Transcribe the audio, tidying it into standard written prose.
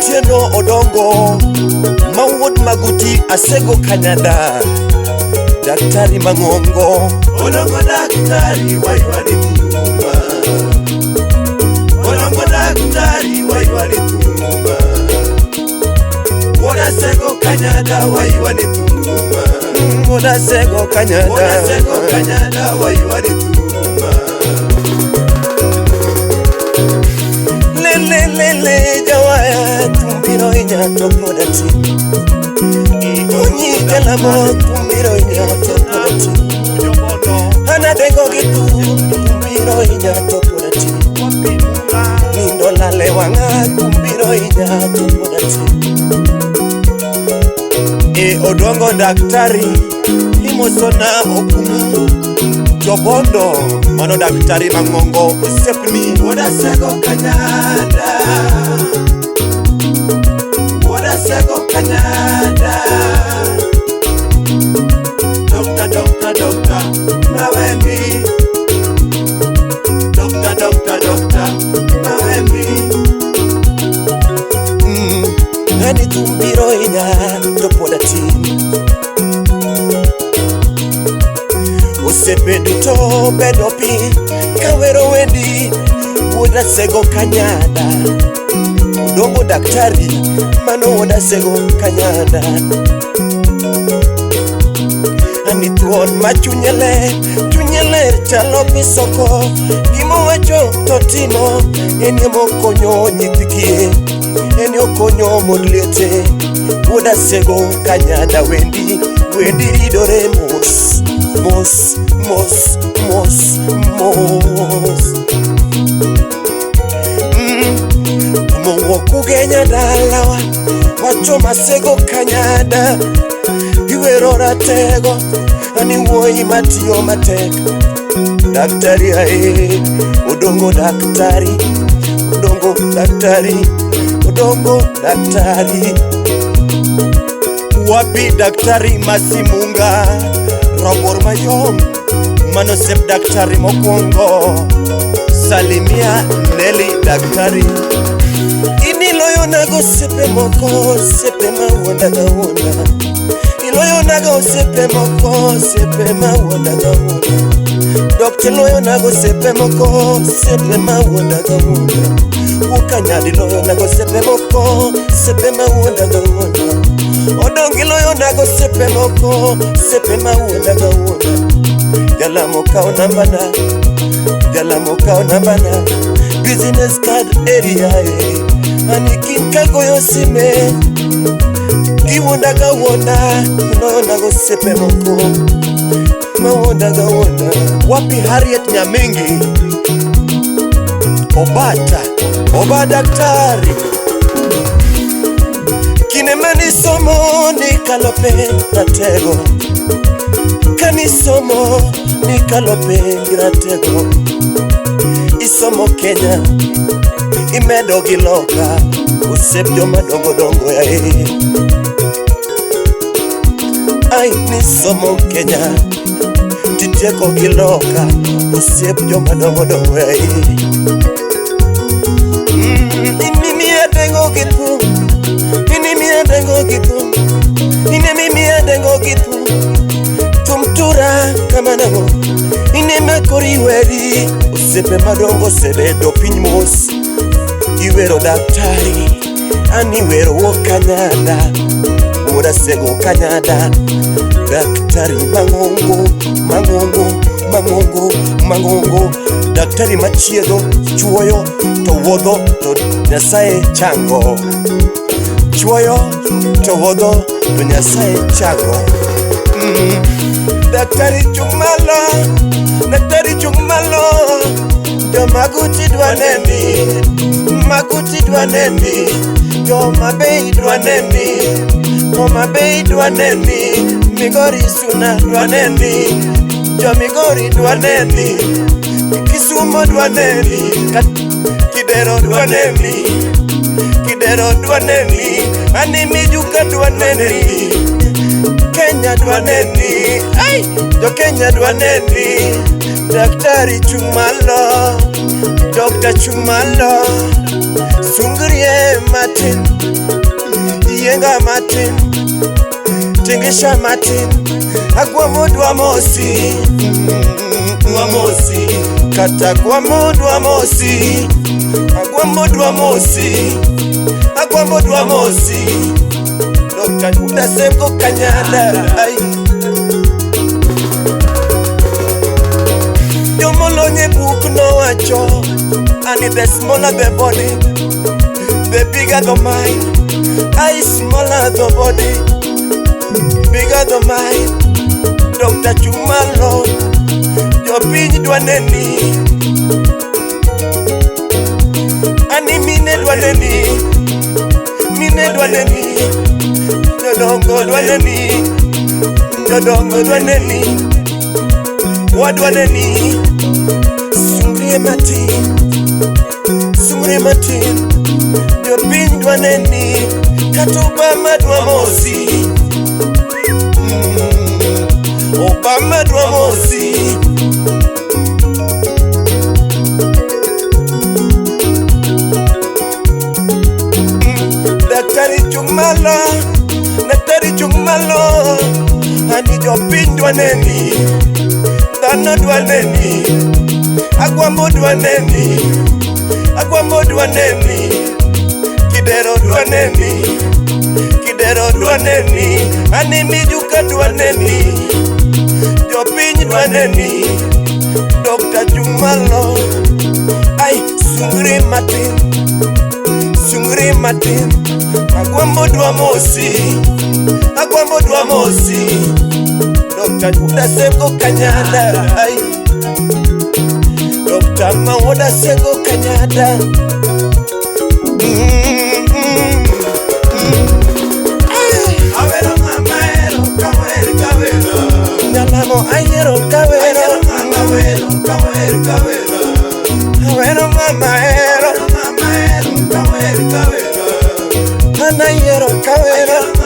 Otieno Odongo mawuod Maguti Asego Kanyada daktari mang'ongo. Odongo daktari waywani thuma. Odongo daktari waywani thuma. Wuod Asego Kanyada waywani thuma. Wuod Asego Kanyada. Wuod Asego Kanyada waywani thuma. Le le le le jawaya tumbiro inya to pod atin. Onyi jalamo tumbiro inya to pod atin. An adego gi thum tumbiro inya to pod atin. Nindo lal e wang'a tumbiro inya to pod atin. E Odongo daktari imosona okumu Jobondo mano daktari mang'ongo osiepni. Wuod Asego Kanyada. Wuod Asego Kanyada. Doctor, doctor, doctor, Mawembi. Doctor, doctor, doctor, Mawembi. Ani tumbiro inya to pod atin. Osiepe duto bedo piny kawero wendi Wuod Asego Kanyada. Odongo daktari mano Wuod Asego Kanyada. Ani thuon ma chunye ler, chunye ler chalo pi soko. Gimowacho to timo, en emokonyo nyithi kiye, en okonyo mond liete. Wuod Asego Kanyada wendi, wendi ridore mos, mos, mos, mos, mos. Mowuok Ugenya dalawa, wacho Asego Kanyada. Iwero ratego, ani wuoyi matiyo matek. Daktari ae, Odongo daktari, Odongo daktari, Odongo daktari. Wapi daktari Masimunga, rabor mayom, mano osiep daktari mokwongo. Salimia Nelly daktari. Iniloyonago osiepe moko, osiepe mawuondaga wuonda. Iloyonago osiepe moko, osiepe mawuondaga wuonda. Dokta iloyonago osiepe moko, osiepe mawuondaga wuonda. Wuod Kanyada iloyonago osiepe moko, osiepe mawuondaga wuonda. Odongo iloyonago osiepe moko, osiepe mawuondaga wuonda. Jalamo kaw nambana, jalamo kaw nambana. Business card area e. Ani kin kagoyo sime, giwuondaga wuonda. Iloyonago osiepe moko, mawuondaga wuonda. Wapi Harriet Nyamingi, Obata, oba daktari. Kinde manisomo nikalo penj ratego. Kanisomo nikalo penj ratego. Isomo Kenya, imedo gi loka, osiep joma dongo dongo yae. Ai nisomo Kenya, titieko gi loka, osiep joma dongo dongo yae. Inimiya dengo gi thum, inimiya dengo gi thum, inimiya dengo gi thum. Thum tura kamano, inema kori weri. Osiepe madongo osebedo piny mos. Iwero daktari, an iwero wuok Kanyada. Wuod Asego Kanyada, daktari mang'ongo, mang'ongo, mang'ongo, mang'ongo. Daktari machiedho, chuoyo, to wuodho, to Nyasaye chango. Chuoyo, to wuodho, to Nyasaye chango. Daktari chung' malo, daktari chung' malo. Jomaguti dwa neni, Maguti dwa neni, Joma Bay dwa neni, Homa Bay dwa neni, Migori Suna dwa neni, Jo Migori dwa neni, Kisumo dwa neni, Kidero dwa neni, Kidero dwa neni, Ani Mijuka dwa neni, Kenya dwa neni, ai, Jo Kenya dwa neni, Daktari chung' malo, Dr. chung' malo. Sungrie matin, yienga matin, tingisha matin, agwambo dwa mosi, dwa mosi, kata agwambo dwa mosi, agwambo dwa mosi, agwambo dwa mosi. Dr. Juda Seko Kanyada, ai. Jomolony e buk nowacho, and the smaller the body, the bigger the mind. I smaller the body, bigger the mind. Dr. Chumalo, jopiny dwa neni, ani mine dwa neni, mine dwa neni, jodongo dwa neni, jodongo dwa neni, wadwa neni. Sungrie matin, sungrie matin, jopiny dwa neni, kata Obama dwa mosi. Obama dwa mosi. Daktari chung malo, daktari chung malo, ani jopiny dwa neni, dhano dwa neni, agwambo dwa neni, agwambo dwa neni, kidero dwa neni, kidero dwa neni, ani mijuka dwa neni, jopiny dwa neni, Dr. Chumalo, ai sungri matin, sungri matin, agwambo dwa mosi, agwambo dwa mosi, Dr. Juda Seko Kanyada, ai Dr. Mawoda Seko Kanyada. Awero ng'ama ero kawer kawero. Nyalamo ayiero kawero, Awero ng'ama wero kawer kawero. awero ng'ama ero, Awero ng'ama ero kawer kawero. an ayiero kawero. Awero